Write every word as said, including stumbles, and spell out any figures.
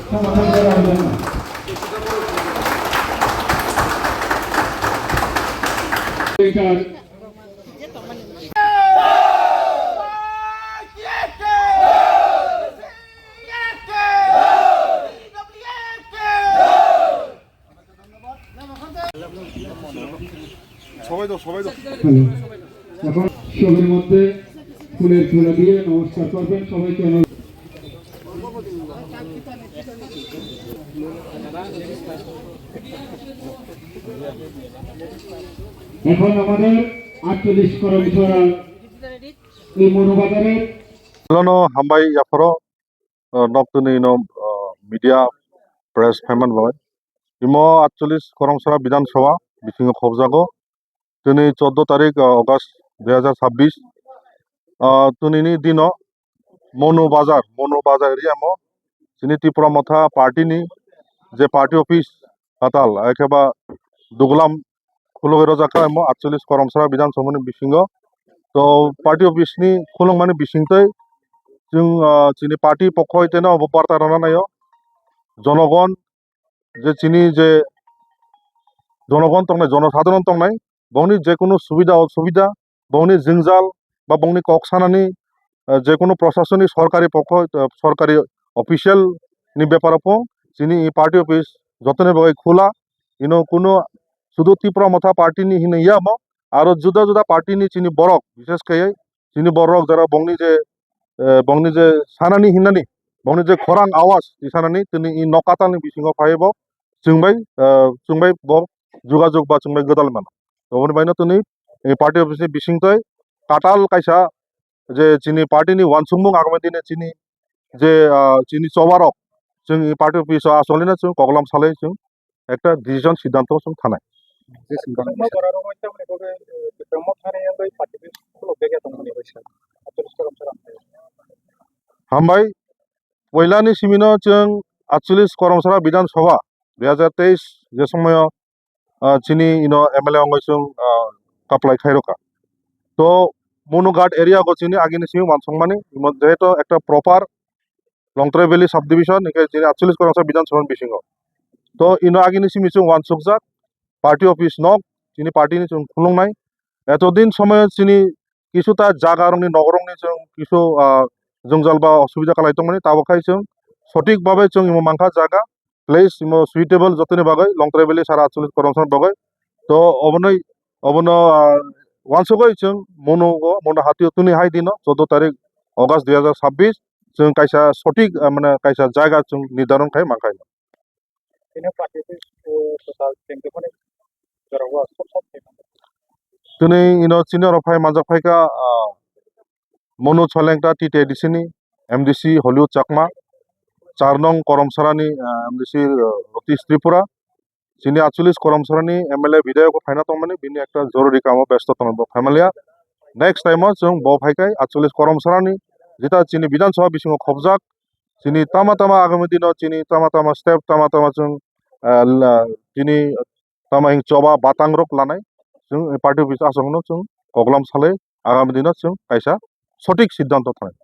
সবাই দাও, সবাই দাও। হ্যালো। এখন সবার মধ্যে ফুলের তোড়া দিয়ে নমস্কার করবেন সবাইকে। আমার এখন আমাদের আটচল্লিশ করমছড়া এই মনোবাজারের Hello no, hambai yaphoro, uh, nok tini no, uh, media press phaimani bagwi. Imo aatcholish Koromsara Bidhan Sabha bisingo khobjago. Tini choddo tarik, uh, August dui hazar chabbish. Uh, tinini dino Monu Bazar, Monu Bazar area mo chini Tipra Motha party ni je party office hatal, ekhe ba dugulam khulugwi rwjak kha imo aatcholish Koromsara Bidhan Sabha ni bisingo. To party office ni khulungmani bisingtwi chwng, ah, chini party pokho teno obo barta rwna naio. Jonogon je chini je jonogon tongnai, jonosadharon tongnai, bongni jekunu subida osubida, bongni jwngjal ba bongni kok sanani, eh, jekunu proshasoni sorkari pokho, eh, sorkari official ni beparo pho chini party office jotoni bagwi khula, ino kunu sudu Tipra Motha party ni hinwi ya mo, aro juda juda party ni chini borok, bishesh khe chini borok jara bongni je, eh, bongni je sanani hinani, bongni je khorang awas ni sanani tini i nok katal ni bisingo phai bo chwng bai, eh, chwng bai bo jugajug ba chwng bai gwdal mano. Oboni bai no tini, eh, party office ni bisingtwi katal kaisa je chini party ni uansukmung agami dini chini je, ah, chini choba rok chwng i party office o acholi no chwng koklam salai chwng ekta decision siddhanto chwng thanai. Kwbangma borok rok tamni bagwi, eh, kwbangma thani bagwi party office khuluk bag ya tongmani bai sa. Hambai, poila ni simi no chwng aatcholish Koromsara Bidhan Sabha dui hazar teis je somoyo, ah, chini ino M L A wngwi chwng, ah, kaplai khairokha. To Monu Ghat area go chini agini simi uansukmani, imo jehetu ekta proper Longtrai Valley subdivision, hingke chini aatcholish Koromsara Bidhan Sabha ni bisingo. To ino agini simi chwng uansukjak, party office nok, chini party ni chwng khulungnai. Eto din somoyo chini kisu ta jaga rokni, nok rokni chwng kisu, ah, jwngjal ba osubida kalai tongmani, tabok khai chwng sothik babe chwng imo mankha jaga, place imo suitable jotoni bagwi, Longtrai Valley sara aatcholish Koromsara bagwi. To obonoi, obono, ah, uansugwi chwng Monu o, Monu hatio tini hai dino, choddo tarik August dui hazar chabbish, chwng kaisa sothik, ah, mane kaisa jaga chwng nirdaron khai mankha. Tini party office, eh, total twenty-one jorao sok sok khe mano. Tini ino chini oro phai manjak phaikha, ah, Monu Cholengta T T A D C ni M D C Hollywood Chakma, char nong Koromsarani, ah, M D C, ah, Ratish Tripura, chini aatcholish Koromsarani M L A bidhayok bo phaina tongmani, bini ekta jorori kamo besto tongmani bo phaimaliya. Next time o chwng bo phaikhai aatcholish Koromsarani jeta chini Bidhan Sabha bisingo khobjak, chini tama tama agami dino chini tama tama step tama tama chwng, ah, la, chini tama hing choba batang rok lanai chwng party office aswk no chwng koklam salai agami dino chwng kaisa sothik siddhanto thanai.